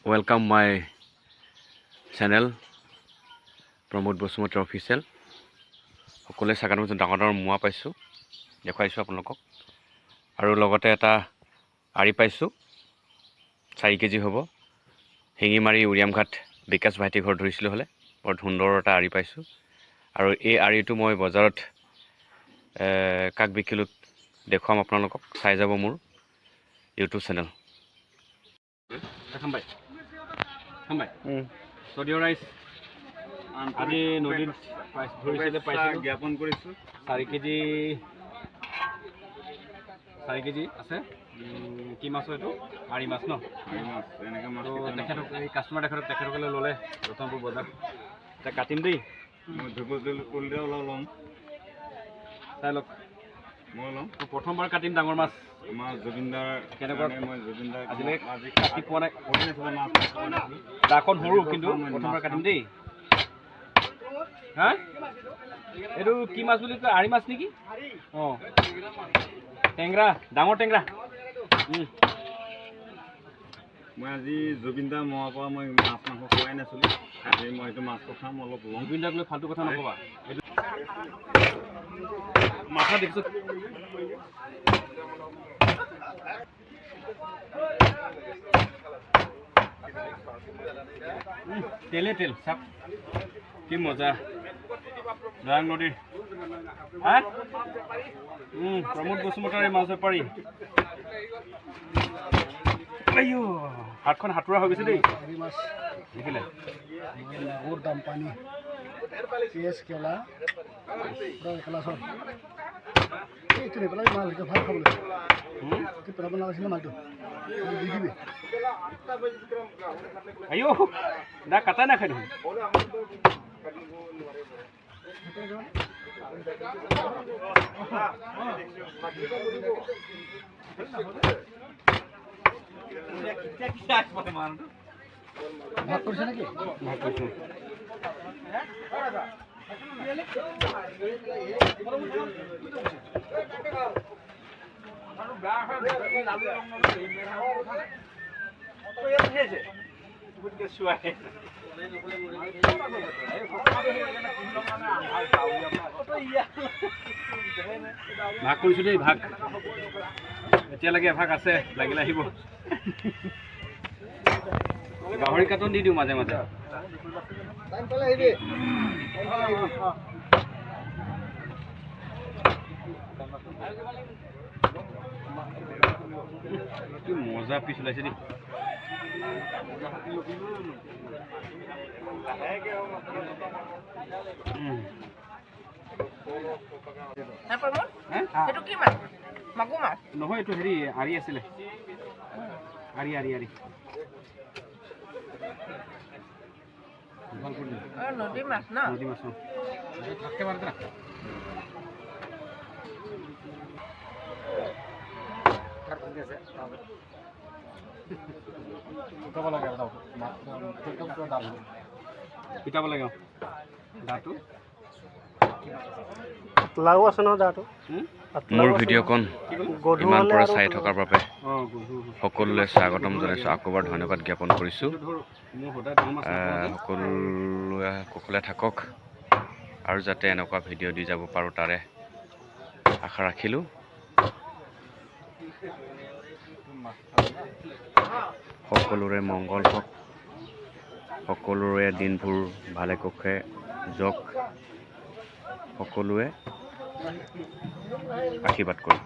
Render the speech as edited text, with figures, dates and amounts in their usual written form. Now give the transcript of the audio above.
Welcome my channel Pramod Basumatary official. সকলোৱে চাগান ডাঙৰ ডাঙৰ মোৱা পাইছোঁ, দেখুৱাইছোঁ আপোনালোকক। আৰু লগতে এটা আৰি পাইছোঁ, 4 কেজি হ'ব। শিঙিমাৰী উৰিয়ামঘাট বিকাশ ভাইটিৰ ঘৰত ধৰিছিলোঁ হ'লে বৰ সুন্দৰ এটা আৰি পাইছোঁ। আৰু এই আৰিটো মই বজাৰত কাক বিকিলোঁ দেখুৱাম আপোনালোকক। চাই যাব মোৰ ইউটিউব চেনেল। খাম বাই, খাম বাই। চদিয় ৰাইজ, আজি নদীত ধৰিছিলে, পাইছিলোঁ। জ্ঞাপন কৰিছোঁ। 4 কেজি, 4 কেজি আছে। কি মাছ হয় এইটো? আৰি মাছ ন? মাছ এনেকৈ মাছ তো কেতিয়াও তেখেতক, এই কাষ্টমাৰ তেখেতক, তেখেতসকলে ল'লে ৰতনপুৰ বজাৰ। এতিয়া কাটিম দেই। নাপাওঁ। মই ধুব কলিতে অলপ ল'ম। চাই লওক। মই ল'ম। তো প্ৰথমবাৰ কাটিম ডাঙৰ মাছ। আমাৰ জুবিনদাৰ কেনেকুৱা? কাৰণে মই জুবিনদাৰ আজিলৈকে আজি কাটি পোৱা নাই। পোৱাই নাছিলোঁ, মাছ পোৱা নাছিলোঁ। দাখন সৰু, কিন্তু মই প্ৰথমবাৰ মাছ কাটিম খাম। দেই। হা, এইটো কি মাছ বুলি কয়? আৰি মাছ নেকি? অঁ, টেংৰা, ডাঙৰ টেংৰা। মই আজি জুবিনদাৰ মৰাৰ পৰা মই মাছ মাংস খোৱাই নাছিলোঁ। আজি মই এইটো মাছটো খাম, অলপ ল'ম। জুবিন দাক লৈ ফাল্টু কথা নক'বা। এইটো মাথা দেখিছোঁ। তেলে তেল চাওক, কি মজা। দৰাং নদীৰ হা প্ৰমোদ বসুমতাৰী মাছ বেপাৰী। আইঅ, হাতখন হাতোৰা হৈ গৈছে দেই। হেৰি মাছ। দেখিলে? বহুত দাম, পানী পিঁয়াজ কেলা পূৰা একেলা চব। এইটো নেপেলাবি, মাল সেইটো ভাল খাবলৈ। এইটো পেলাব নালাগিছিলে, মালটো দি দিবি। আইঅ, দা কাটাই নাখায় দেখোন। ভাগ কৰিছে নেকি? ভাগ কৰিছোঁ। ভাগ কৰিছোঁ দেই, ভাগ এতিয়ালৈকে এভাগ আছে, লাগিলে আহিব। গাহৰি কাটন দি দিওঁ মাজে মাজে। টাইম পালে আহিবি। কি মজা পিচ ওলাইছে দেই। হা প্ৰমোদ? হে? সেইটো কি মাছ? মাগুৰ মাছ? নহয়, এইটো হেৰি আৰি আছিলে, আৰি আৰি আৰি। ভাল কৰি দিলে। অঁ, নদীৰ মাছ ন? নদী মাছ, অঁ। পিটাব লাগে, অঁ, দাটো। পাতলাও আছে নহয় দাটো। হুম? মোৰ ভিডিঅ'কণ গধুৰ ইমান হ'লে পৰে আৰু চাই থকাৰ বাবে অঁ, গধুৰ। সকলোলৈ স্বাগতম জনাইছোঁ। আকৌ এবাৰ ধন্যবাদ জ্ঞাপন কৰিছোঁ। মোৰ সদায় ডাঙৰ মাছ নাপাওঁ যে। সকলোৱে কুশলে থাকক আৰু যাতে এনেকুৱা ভিডিঅ' দি যাব পাৰোঁ তাৰে আশা ৰাখিলোঁ। সকলোৰে মংগল হওক, সকলোৰে দিনবোৰ ভালে কুশলে যাওক, সকলোৱে আশীৰ্বাদ কৰিব।